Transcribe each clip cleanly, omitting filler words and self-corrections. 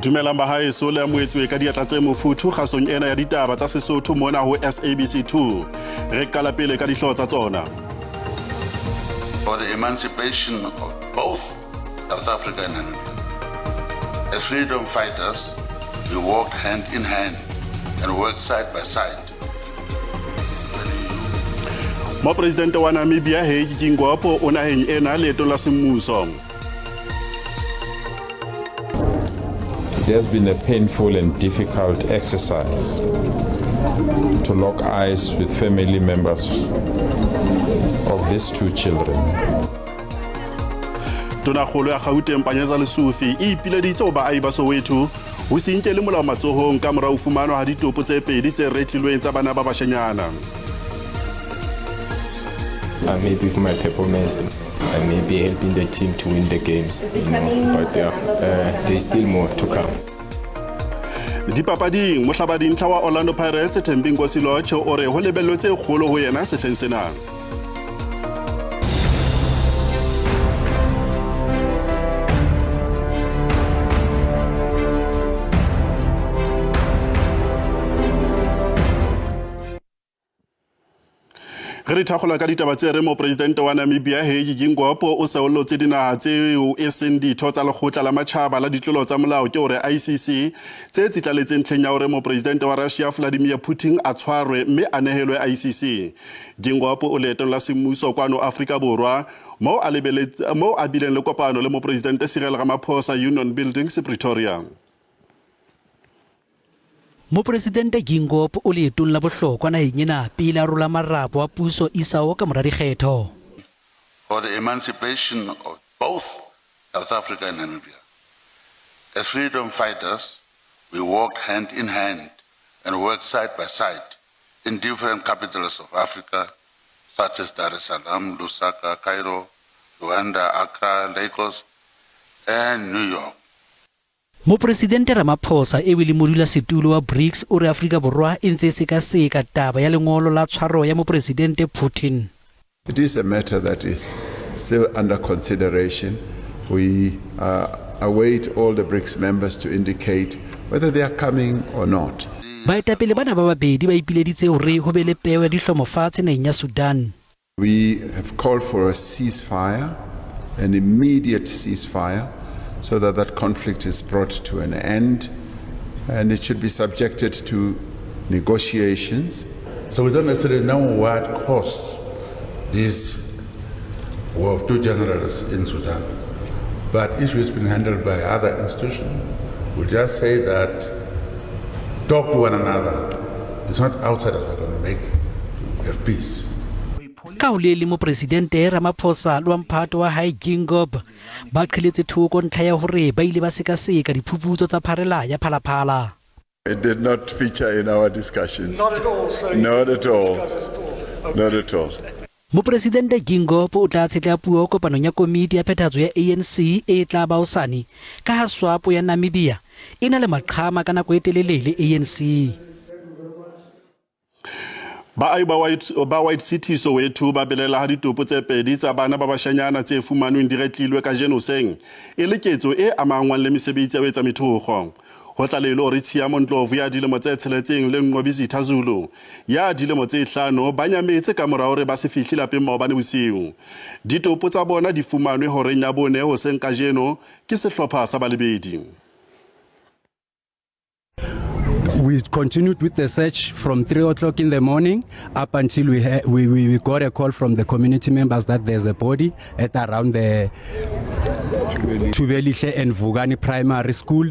Dumelang bahaeso, le amohetswe ka diatla tse mofuthu kgasong ena ya ditaba tsa Sesotho mona ho SABC 2. Re qala pele ka dihlooho tsa tsona. For the emancipation of both South Africa and Namibia. As freedom fighters, we walked hand in hand and worked side by side. Mopresidente wa Namibia Hage Geingob o naheng ena leetong la semmuso. It has been a painful and difficult exercise to lock eyes with family members of these two children. Tonakgolo ya Gauteng Panyeza Lesufi e ipileditse ho baahi ba Soweto ho se inkele molao matsohong ka mora ho fumanwa ha ditopo tse pedi tse retlilweng tsa bana ba bashenyana. I'm happy with my performance. I may be helping the team to win the games, but yeah, there's still more to come. Dipapading, mohlabadintlha wa Orlando Pirates Thembinkosi Lorch o re ho lebellwe tse kgolo ho yena sehleng sena. Re di thakgola ka ditaba tse re mopresidente wa Namibia Hage Geingob o seollotse dinaha tseo e seng ditho tsa lekgotla la matjhaba la ditlolo tsa molao ke hore ICC tse tsitlaletseng ntlheng ya hore mopresidente wa Russia Vladimir Putin a tshwarwe mme a nehelwe ICC. Geingob o leetong la semmuso kwano Afrika Borwa moo a lebeletse moo a bileng le kopano le mopresidente Cyril Ramaphosa Union Buildings Pretoria. Mopresidente Geingob o leetong la bohlokwa naheng ena pele a rola marapo a puso isao ka mora dikgetho. For the emancipation of both South Africa and Namibia. As freedom fighters, we walked hand in hand and worked side by side in different capitals of Africa, such as Dar es Salaam, Lusaka, Cairo, Luanda, Accra, Lagos, and New York. Mopresidente Ramaphosa eo e leng modulasetulo wa BRICS o re Afrika Borwa e ntse e sekaseka taba ya lengolo la tshwaro ya Mopresidente Putin. It is a matter that is still under consideration. We await all the BRICS members to indicate whether they are coming or not. Baetapele bana ba babedi ba ipileditse hore ho be le peo ya dihlomo fatshe naheng ya Sudan. We have called for a ceasefire, an immediate ceasefire, so that that conflict is brought to an end, and it should be subjected to negotiations. So we don't actually know what caused this war of two generals in Sudan. But issue has been handled by other institutions. We just say that talk to one another. It's not outsiders who are going to make have peace. Ka ho le le mopresidente Ramaphosa le wa mphato wa hae Geingob ba qheletse thoko ntlha ya hore ba ile ba sekaseka diphuputso tsa pharela ya Phalaphala. It did not feature in our discussions. Not at all. So you Not didn't at all. discuss it at all. Okay. Not at all. Mopresidente Geingob o tla tshetleha puo kopanong ya komiti ya phethahatso ya ANC e tla ba hosane ka ha SWAPO ya Namibia e na le maqhama ka nako e telele le ANC. Baahi ba White City Soweto ba belela ha ditopo tse pedi tsa bana ba bashanyana tse fumanweng di retlilwe kajeno hoseng e le ketso e amangwang le mesebetsi ya ho etsa methokgo. Ho tlalehilwe hore Tshiamo Ndlovu ya dilemo tse 6 le Nqobizitha Zulu ya dilemo tse 5 ba nyametse ka mora hore ba se fihle lapeng maobane bosiu. Ditopo tsa bona di fumanwe horeng ya 4 hoseng kajeno ke sehlopha sa balebedi. We continued with the search from 3 o'clock in the morning up until we, ha- we got a call from the community members that there's a body at around the Tubelihle and Vugani Primary School.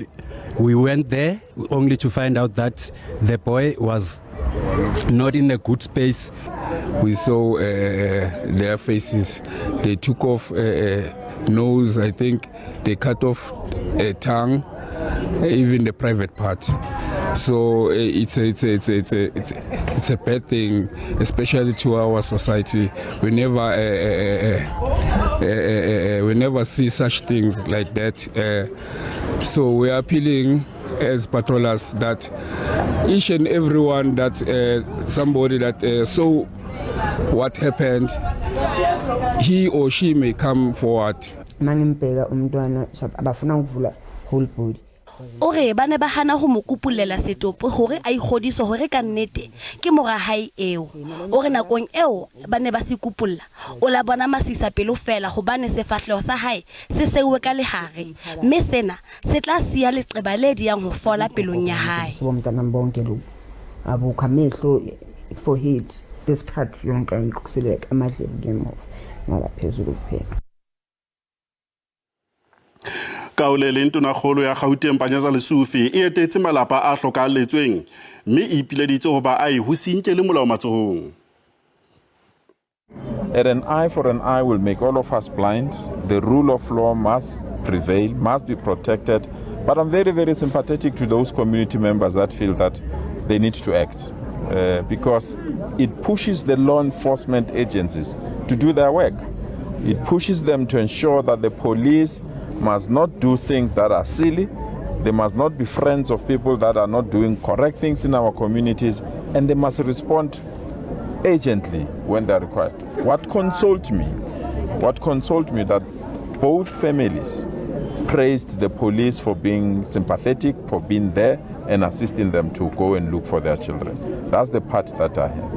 We went there only to find out that the boy was not in a good space. We saw their faces. They took off nose, I think. They cut off a tongue, even the private part. So it's a bad thing, especially to our society. We never see such things like that. So we are appealing as patrollers that each and everyone that somebody that saw what happened, he or she may come forward. Mangimbheka umntwana abafuna ukuvula whole body. O re ba ne ba hana ho mo kupollela setopo hore a ikgodise hore ka nnete ke mora hae eo. O re nakong eo ba ne ba se kupolla, o la bona masisapelo feela hobane sefahleho sa hae se seuwe ka lehare, mme sena se tla siya leqeba le diyang ho fola pelong ya hae. Abukho amehlo, forehead, this part yonke ayikhuseleka, amadlebe ngemuva ngaphezulu kuphela. Ka ho le leng, Tonakgolo ya Gauteng Panyaza Lesufi e etetse malapa a hlokahalletsweng mme e ipileditse ho baahi ho se inkele molao matsohong. And an eye for an eye will make all of us blind. The rule of law must prevail, must be protected. But I'm very, very sympathetic to those community members that feel that they need to act because it pushes the law enforcement agencies to do their work. It pushes them to ensure that the police must not do things that are silly. They must not be friends of people that are not doing correct things in our communities, and they must respond urgently when they are required. What consoled me that both families praised the police for being sympathetic, for being there and assisting them to go and look for their children. That's the part that I have.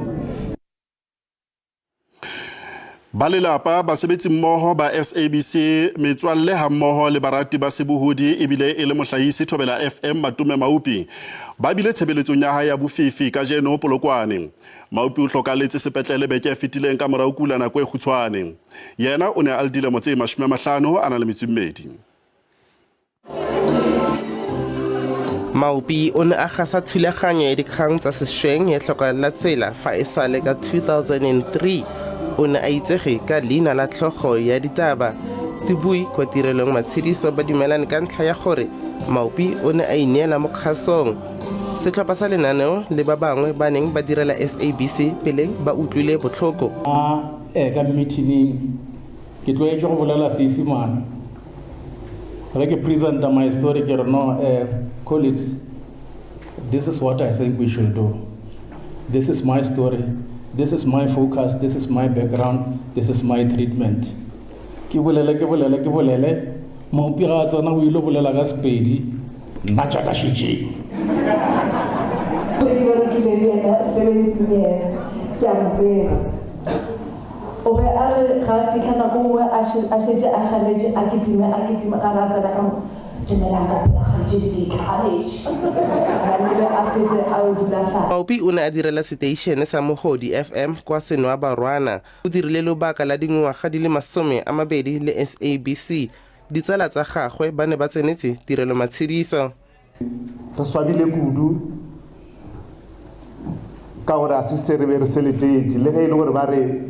Ba lelapa, basebetsi mmoho ba SABC, metswalle hammoho le barati ba sebohodi ebile e le mohlahisi Thobela FM Matome Maupi ba bile tshebeletsong ya hae ya bofifi kajeno Polokwane. Maupi o hlokalletse sepetlele beke e fetileng ka mora ho kula nako e kgutshwane. Yena o ne a le dilemo tse 58. Maupi o ne a gasa thulaganyo ya dikgang tsa sešweng ya Tlhoka la Tsela fa e sale ka 2003. O ne a itsege ka leina la tlhogo ya ditaba. Dibui kwa tirelong matshediso ba dumelane ka ntlha ya gore Maupi o ne a ineela mo kgasong. Setlhopha sa lenaneo le ba bangwe ba neng ba direla SABC pele ba utlwile botlhoko. A ka meeting ke tlwaetse go bolela Seesimane. Ge ke presenta my story, ke re, "No, colleagues, this is what I think we should do. This is my story, this is my focus, this is my background, this is my treatment." Ke bolele, ke bolele, ke bolele. Maupi ga a tsena o ile bolela ka Sepedi, nna jaaka šetšeng. Ke berekile le ena 17 years, ke a mo tseba. O be a re ga a fitlha nako nngwe a šetše a šaletše, a kitime, a kitime, ga re a tsena ka mo, "Dumelang ka pela, kgaetšedi, ke itlhagetše." Gobane o be a fetse a o dula fatshe. Maupi o ne a direla seteišene sa Mogodi FM kwa Senwabarwana. O dirile lobaka la dingwaga di le 20 le SABC. Ditsala tsa gagwe ba ne ba tsenetse tirelo matshediso. Re swabile kudu ka gore a se se re be re se letetše, le ge e le gore ba re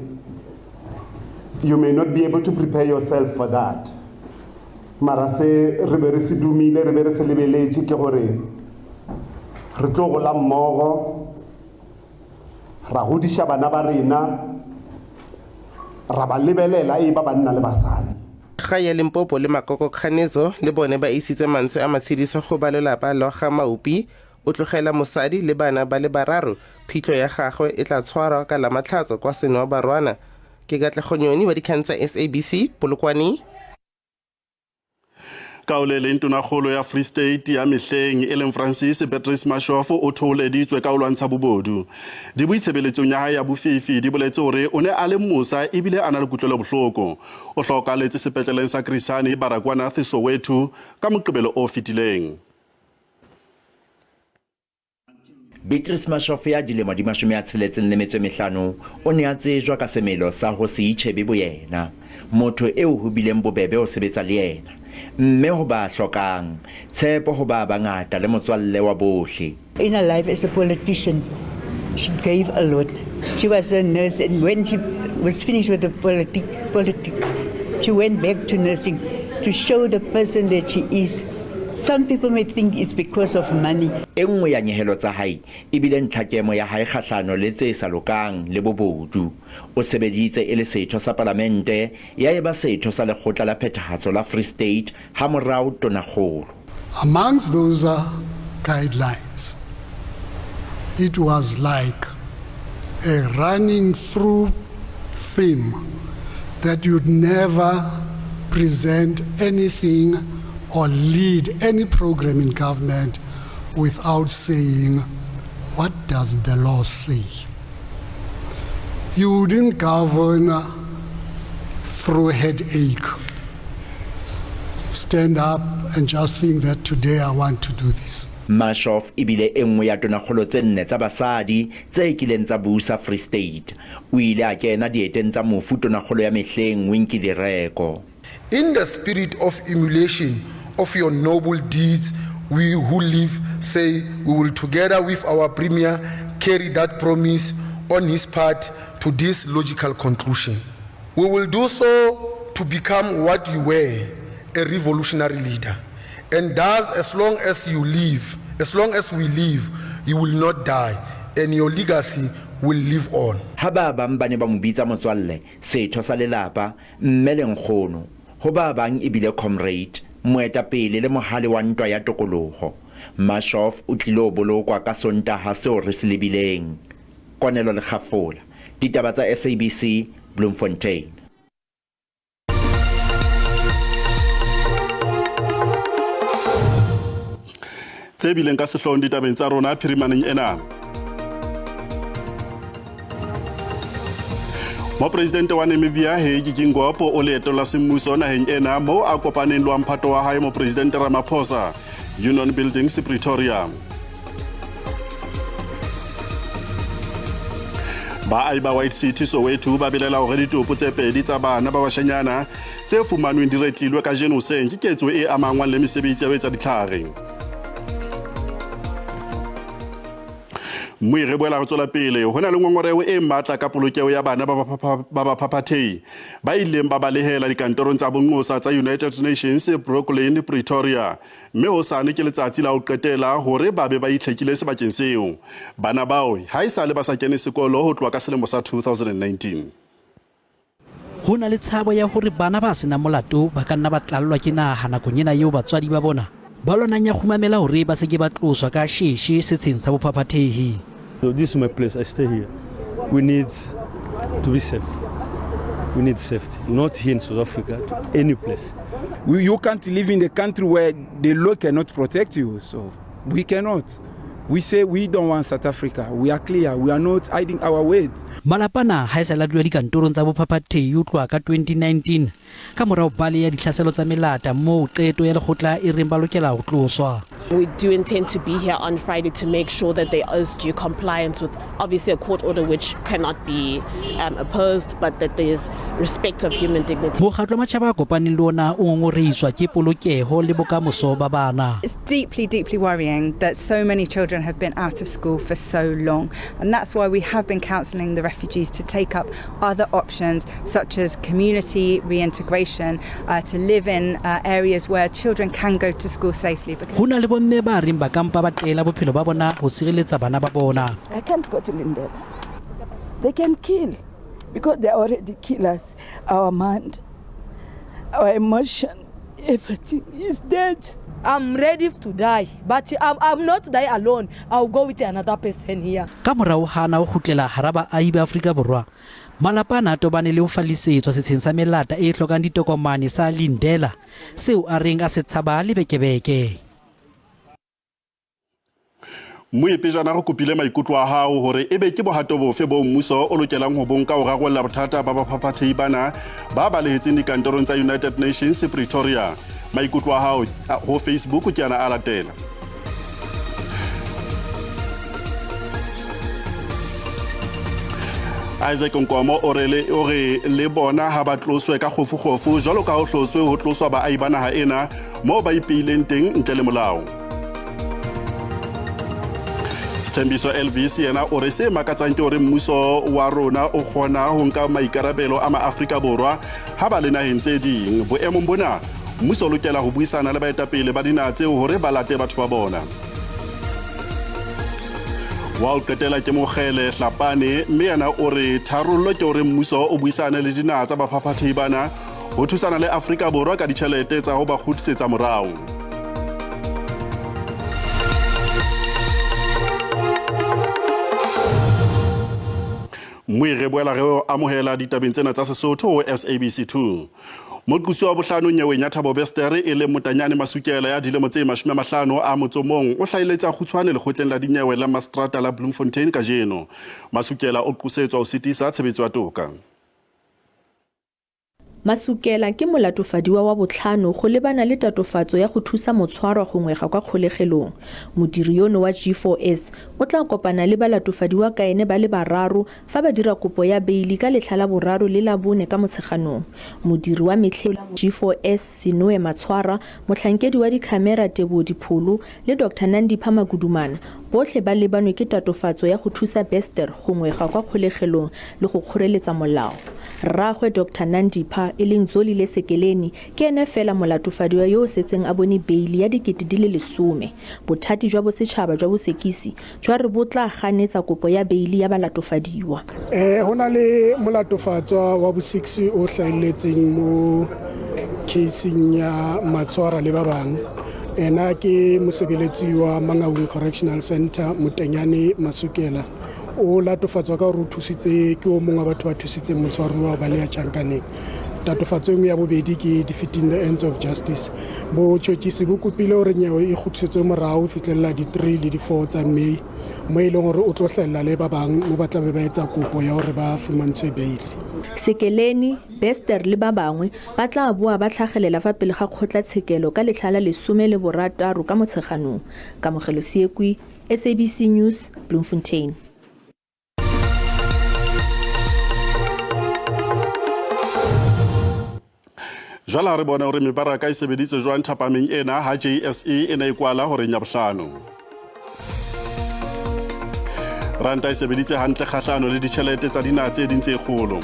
you may not be able to prepare yourself for that, mara se re be re se dumile, re be re se lebeletše ke gore re tlo gola mmogo, ra godiša bana ba rena, ra ba lebelela e ba banna le basadi. Ga ya Limpopo le makoko kganetso le bone ba isitse mantswe a matshediso go ba lelapa la ga Maupi. O tlogela mosadi le bana ba le bararo. Phitlho ya gagwe e tla tshwarwa ka Lamatlhatso kwa Senwabarwana. Ke Katlegonyoni wa dikgang tsa SABC, Polokwane. Ka ho le leng, Tonakgolo ya Free State ya mehleng e leng Francis Beatrice Machof o thoholeditswe ka ho lwantsha bobodu. Dibui tshebeletsong ya hae ya bofifi di boletse hore o ne a le mosa ebile a na le kutlwelo bohloko. O hlokalletse sepetleleng sa Chris Hani Baragwanath Soweto ka Moqebelo o fetileng. Beatrice Machof ya dilemo di 65 o ne a tsejwa ka semelo sa ho se itjhebe boyena, motho eo ho bileng bobebe ho sebetsa le yena, mme ho ba hlokang tshepo ho ba bangata le motswalle wa bohle. In her life as a politician, she gave a lot. She was a nurse, and when she was finished with the politics, she went back to nursing to show the person that she is. Some people may think it's because of money. E nngwe ya nyehelo tsa hae e bile ntlhakemo ya hae kgahlano le tse sa lokang le bobodu. O sebeditse e le setho sa palamente, ya eba setho sa lekgotla la phethahatso la Free State, hamorao tonakgolo. Amongst those guidelines, it was like a running through theme that you'd never present anything or lead any program in government without saying, what does the law say? You wouldn't govern through headache. Stand up and just think that today I want to do this. Marshoff e bile e nngwe ya tonakgolo tse nne tsa basadi tse kileng tsa busa Free State. O ile a kena dieteng tsa mofu tonakgolo ya mehleng Winkie Direko. In the spirit of emulation of your noble deeds, we who live say we will together with our premier carry that promise on his part to this logical conclusion. We will do so to become what you were, a revolutionary leader. And thus, as long as you live, as long as we live, you will not die, and your legacy will live on. Ha ba bang ba ne ba mo bitsa motswalle, setho sa lelapa, mme le nkgono. Ho ba bang e bile comrade, moetapele le mohale wa ntwa ya tokoloho. Marshoff o tlilo bolokwa ka Sontaha seo re se lebileng. Konelo Lekgafola, ditaba tsa SABC, Bloemfontein. Tse bileng ka sehloohong ditabeng tsa rona phirimaneng ena. Mopresidente wa Namibia Hage Geingob o leetong la semmuso naheng ena moo a kopaneng le wa mphato wa hae Mopresidente Ramaphosa, Union Buildings Pretoria. Baahi ba White City Soweto ba belela hore ditopo tse pedi tsa bana ba bashanyana tse fumanweng di retlilwe kajeno hoseng ke ketso e amangwang le mesebetsi ya ho etsa ditlhare. Mmui re boela re tswela pele ho na le ngongoreho e matla ka polokeho ya bana ba baphaphathehi ba ileng ba balehela dikantorong tsa bonqosa tsa United Nations Brooklyn Pretoria, mme hosane ke letsatsi la ho qetela hore ba be ba itlhekile sebakeng seo. Bana bao ha esale ba sa kene sekolo ho tloha ka selemo sa 2019. Ho na le tshabo ya hore bana ba senang molato ba ka nna ba tlallwa ke naha nakong ena eo batswadi ba bona ba lwanang ya kgumamela hore ba se ke ba tloswa ka sheshe setsheng sa bophaphathehi. So this is my place, I stay here. We need to be safe. We need safety, not here in South Africa, to any place. You can't live in a country where the law cannot protect you, so we cannot. We say we don't want South Africa. We are clear. We are not hiding our weight. Malapa ana ha esale a dula dikantorong tsa bophaphathehi ho tloha ka 2019 ka morao bale ya ditlhaselo tsa melata moo qeto ya lekgotla e reng ba lokela ho tloswa. We do intend to be here on Friday to make sure that there is due compliance with obviously a court order which cannot be opposed, but that there is respect of human dignity. Mokgatlo wa Matjhaba a Kopaneng le ona o ngongorehiswa ke polokeho le bokamoso ba bana. It's deeply, deeply worrying that so many children have been out of school for so long, and that's why we have been counselling the refugees to take up other options such as community reintegration, to live in areas where children can go to school safely. Ho na le bomme ba reng ba kampa ba tela bophelo ba bona ho sireletsa bana ba bona. I can't go to Lindela. They can kill because they already kill us. Our mind, our emotion, everything is dead. I'm ready to die, but I'm not die alone. I'll go with another person here. Ka morao hana ho kgutlela hara baahi ba Afrika Borwa, malapa ana a tobane le ho fallisetswa setsheng sa melata e hlokang ditokomane sa Lindela, seo a reng a se tshaba lebekebeke. Mmui pejana re kopile maikutlo a hao hore ebe ke bohato bofe bo mmuso o lokelang ho bonka ho rarolla bothata ba baphaphathehi bana ba balehetseng dikantorong tsa United Nations Pretoria. Maikutlo a hao ho Facebook ke ana a latela. Isaac Nkomo o re le bona ha ba tloswe ka kgofukgofu jwalo ka ho hloswe ho tloswa baahi ba naha ena moo ba ipeileng teng ntle le molao. Thembiso Elvis yena o re se makatsang ke hore mmuso wa rona o kgona ho nka maikarabelo a maAfrika Borwa ha ba le naheng tse ding. Boemong bona mmuso o lokela ho buisana le baetapele ba dinaha tseo hore ba late batho ba bona. Wa o qetela ke Mokgele Hlapane, mme yena o re tharollo ke hore mmuso o buisane le dinaha tsa baphaphathehi bana ho thusana le Afrika Borwa ka ditjhelete tsa ho ba kgutlisetsa morao. Mmui re boela re o amohela ditabeng tsena tsa Sesotho ho SABC 2. Moqosi wa bohlano nyeweng ya Thabo Bester e leng Motanyane Masukela ya dilemo tse 50 a motso mong o hlahelletse a kgutshwane lekgotleng la dinyewe la Mastrata la Bloemfontein kajeno. Masukela o qosetswa ho sitisa tshebetso ya toka. Masukela ke molatofadiwa wa botlhano go lebana le tatofatso ya go thusa motshwarwa go ngwega kwa kgolegelong. Modiri yono wa G4S o tla kopana le balatofadiwa ka ene ba le bararo fa ba dira kopo ya beili ka letlha la boraro le la bone ka Motsheganong. Modiri wa metlheng wa G4S Sinoe Matshwara, motlhankedi wa dikhamera Teboho Dipholo le Doctor Nandipha Magudumana botlhe ba lebanwe ke tatofatso ya go thusa Bester go ngwega kwa kgolegelong le go kgoreletsa molao. Rraagwe Doctor Nandipha e leng Zolile Sekeleni ke ene fela molatofadiwa yo o setseng a bone beili ya 10,000. Bothati jwa bosetšhaba jwa bosekisi jwa re bo tla ganetsa kopo ya beili ya balatofadiwa. Ho na le molatofatswa wa bo-six o hlahelletseng mo caseng ya Matshwara le ba bang. Ena ke mosebeletsi wa Mangaung Correctional Center, Motenyane Masukela. O latofatswa ka hore o thusitse, ke o mong wa batho ba thusitseng motshwaruwa ho baleha tjhankaneng. Tatofatso e nngwe ya bobedi ke defeating the ends of justice. Botjhotjhisi bo kopile hore nyewe e kgutlisetswe morao ho fihlella di-3 le di-4 tsa May, mo e leng hore o tlo hlahella le ba bang mo ba tla be ba etsa kopo ya hore ba fumantshwe bail. Sekeleni, Bester le ba bangwe ba tla boa ba tlhagelela fa pele ga kgotlatshekelo ka letlha la 16 ka Motsheganong. Kamogelo Seekwi, SABC News, Bloemfontein. Jwale ha re bona hore mebaraka e sebeditswe jwang thapameng ena ha JSE e ne e kwala horeng ya bohlano. Ranta e sebeditse hantle kgahlano le ditjhelete tsa dinaha tse ding tse kgolo.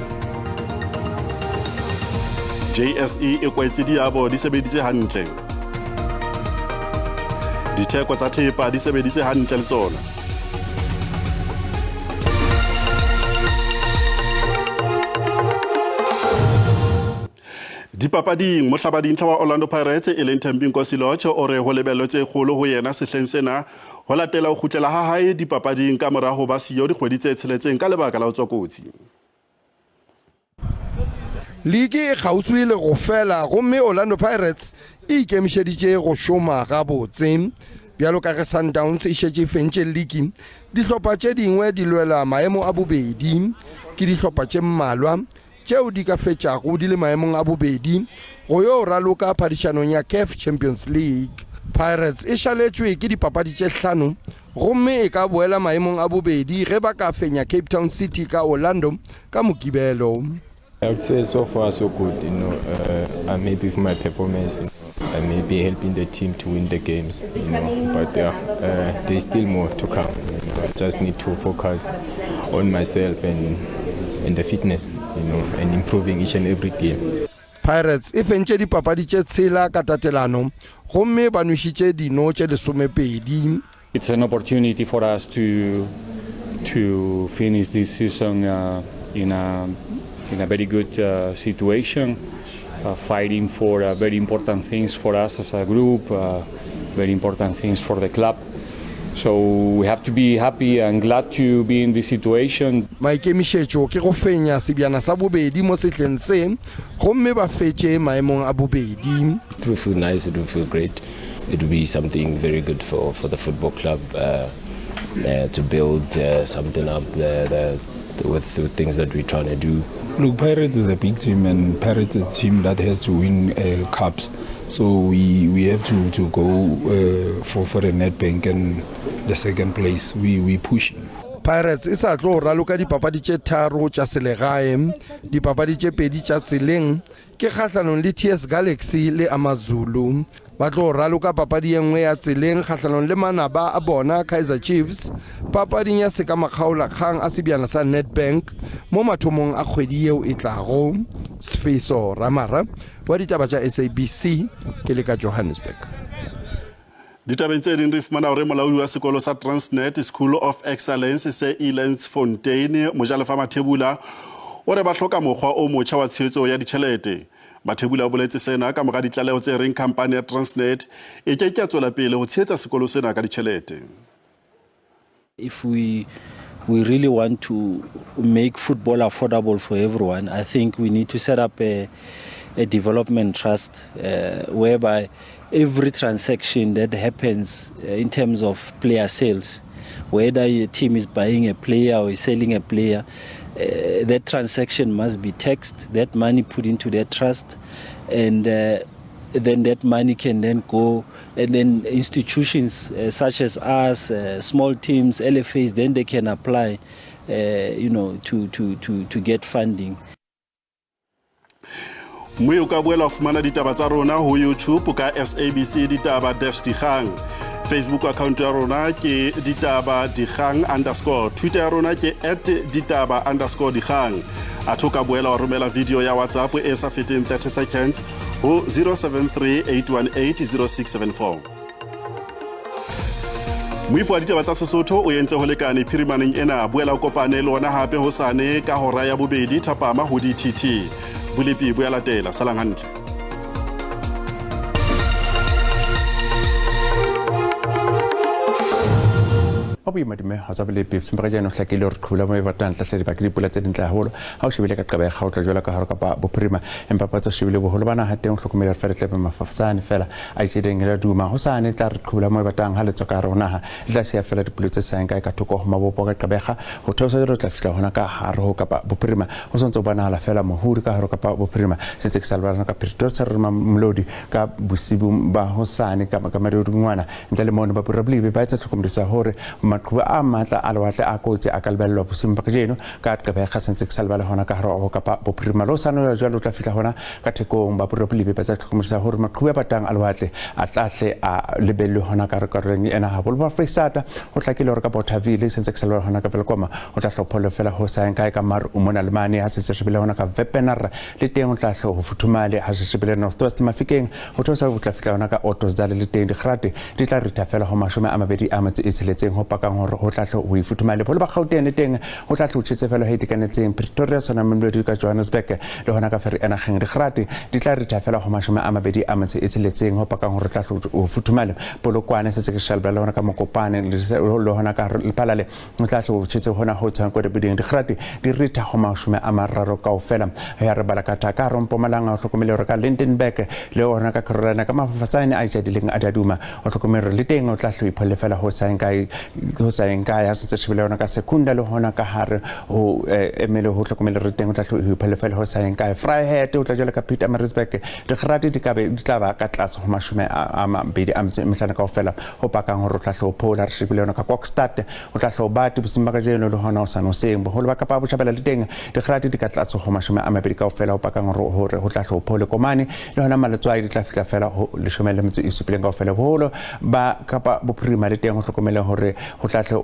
JSE e kwetse diabo di sebeditse hantle. Ditheko tsa thepa di sebeditse hantle le tsona. Dipapading, mohlabadintlha wa Orlando Pirates e leng Thembinkosi Lorch o re ho lebellwe tse kgolo ho yena sehleng sena ho latela ho kgutlela ha hae dipapading ka mora ho ba siyo dikgwedi tse tsheletseng ka lebaka la ho tswa kotsi. Ligi e kgauswi le go fela gomme Orlando Pirates e ikemišeditše go šoma gabotse. Bjalo ka ge Sundowns e šetše e fentše ligi, dihlopha tše dingwe di lwela maemo a bobedi. Ke dihlopha tše mmalwa tšeo di ka fetšago di le maemong a bobedi go yo raloka phadišanong ya CAF Champions League. Pirates e šaletšwe ke dipapadi tše hlano gomme e ka boela maemong a bobedi ge ba ka fenya Cape Town City ka Orlando ka Mokibelo. I would say so far so good, you know, I'm happy with my performance, you know, I'm happy helping the team to win the games, you know, but yeah, there's still more to come. You know, I just need to focus on myself and the fitness, you know, and improving each and every game. Pirates e fentše dipapadi tše tshela ka tatelano gomme ba nwešitše dino tše 12. It's an opportunity for us to finish this season in a very good situation, fighting for very important things for us as a group, very important things for the club. So we have to be happy and glad to be in this situation. Maikemišetšo ke go fenya sebjana sa bobedi mo sehleng se gomme ba fetše maemong a bobedi. It will feel nice, it will feel great. It will be something very good for the football club to build something up there, with things that we're trying to do. Look, Pirates is a big team, and Pirates is a team that has to win cups. So we have to go for the Nedbank and the second place. We pushing. Pirates e sa tlo raloka dipapadi tše tharo tša selegae, dipapadi tše pedi tša tseleng ke kgahlanong le TS Galaxy le AmaZulu. Ba tlo raloka papadi ye nngwe ya tseleng kgahlanong le manaba a bona Kaizer Chiefs papading ya sekamakgaolakgang a sebjana sa Nedbank mo mathomong a kgwedi yeo e tlago. Sefeso Ramara wa ditaba tša SABC ke le ka Johannesburg. Ditabeng tse ding re fumana hore molaodi wa sekolo sa Transnet School of Excellence se Elandsfontein Mojalefa Mathebula o re ba hloka mokgwa o motjha wa tshehetso ya ditjhelete. Mathebula o boletse sena ka mora ditlaleho tse reng khampani ya Transnet e ke ke ya tswela pele ho tshehetsa sekolo sena ka ditjhelete. If we we really want to make football affordable for everyone, I think we need to set up a development trust whereby every transaction that happens in terms of player sales, whether a team is buying a player or is selling a player, that transaction must be taxed, that money put into that trust, and then that money can then go, and then institutions such as us, small teams, LFAs, then they can apply, to get funding. Mme o ka boela o fumana ditaba tsa rona ho YouTube ka SABC Ditaba dash Dikgang. Facebook account ya rona ke ditaba dikgang underscore. Twitter ya rona ke @ditaba underscore dikgang. Atho ka boela wa romela video ya WhatsApp e sa feteng 30 seconds ho 073 818 0674. Moifo wa ditaba tsa Sesotho o entse ho lekane phirimaneng ena. Boela o kopane le ona hape hosane ka hora ya 2 thapama ho DTT. Bolepi bo ya latela. Salang hantle. Wa boima dume ha tsa bolepi sempa jaanong hlakile hore qhula mo e batang tlahle dibaka dipula tse dintle haholo ha o shebile ka qaba ya kgaotla jwalo ka hare kapa bophirima, empa patsa shebile boholo ba naha teng o hlokomele hore feela tlepe mafafasane fela a itsedeng la duma ho sane tla re qhula mo e batang ha le tswa ka hare ho naha e tla siya fela dipula tse sayang kae ka thoko ho mabopo ka Gqeberha ho theosa jwalo tla fihla hona ka hare ho kapa bophirima ho sontse o bonahala fela mohodi ka hare kapa bophirima se ntse ke sa lebalana ka Pretoria re Mamelodi ka bosibu ba hosane ka madingwana ntle le mono ba Borabolibe ba etsa tlhokomediso hore maqhubu a matla a lewatle a kotsi a ka lebellwa bosiung ba kajeno ka Gqeberha se ntse ke sa lebale hona ka hare ho kapa bophirima le hosane jwalo o tla fihla hona ka Thekong ba Borabolibe ba etsa tlhokomediso hore maqhubu a batang a lewatle a tlahle a lebellwe hona ka karolong ena haholo ba Freistata ho hlakile hore ka Bothaville se ntse ke sa lebale hona ka Welkom o tla hlopholo fela ho sayang kae ka maru mona le mane ha se se shebile hona ka Wepener le teng o tla hlo ho futhumale ha se shebile North West Mafikeng ho theosa ho tla fihla hona ka Ottosdal le teng dikgrate di tla ritha fela ho 26 ho pakang hore ho tla hlo ho ifuthumale boholo ba Gauteng le teng ho tla hlo tjhese fela ho itekanetseng Pretoria sona Mamelodi ka Johannesburg le hona ka Vereeniging dikgrate di tla ritha fela ho 26 ho pakang hore tla hlo ho futhumale Polokwane se se ke shalba le hona ka Mokopane le hona ka Lephalale ho tla hlo tjhese hona ho tshwang ko dibeding dikgrate di ritha ho 30 kaofela ya re bala ka thaka ro Mpumalanga o hlokomele hore ka Lindenburg le hona ka Carolina ka mafafatsane a itjadileng a daduma o hlokomele hore le teng o tla hlo ipholle fela ho sayang kae ha se tse shebile hona ka Secunda le hona ka hare ho emele ho hlokomele hore teng o tla hlo ipholle fela ho sayang kae Vryheid o tla jwalo ka Pietermaritzburg dikgrate di ka be di tla ba ka tlase ho 25 kaofela ho pakang hore o tla hlo phola re shebile hona ka Kokstad o tla hlo bate bosiung ba kajeno le hona o sa noseng boholo ba Kapa Botjhabela le teng dikgrate di ka tlase ho 20 kaofela ho pakang hore ho tla hlo phole Komane le hona Maletswai di tla fihla fela ho 17 kaofela boholo ba Kapa Bophirima le teng ho hlokomele hore ho tla hlo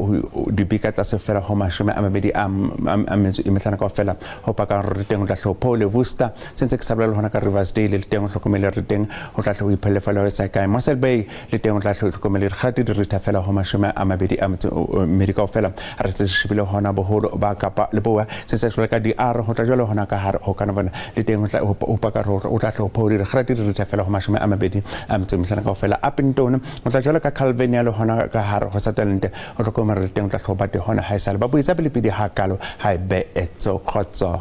di be ka tlase fela ho 25 kaofela ho pakang hore teng ho tla hlo phole Worcester se ntse ke sa bolela hona ka Riversdale le teng ho hlokomele hore teng ho tla hlo iphele fela ho sa kae Mossel Bay le teng ho tla hlo hlokomele dikgate di ritha fela ho 22 kaofela re se shebile hona boholo ba Kapa Leboa se se ka DR ho tla jwalo hona ka hare ho Carnarvon le teng ho tla ho paka hore o tla hlo phole dikgate di ritha fela ho 25 kaofela Upington ho tla jwalo ka Calvinia le hona ka hare ho Sutherland ho hlokomele hore teng o tla hlo bate hona ha esale ba buitsa pele pedi ha kalo ha e be etso khotso.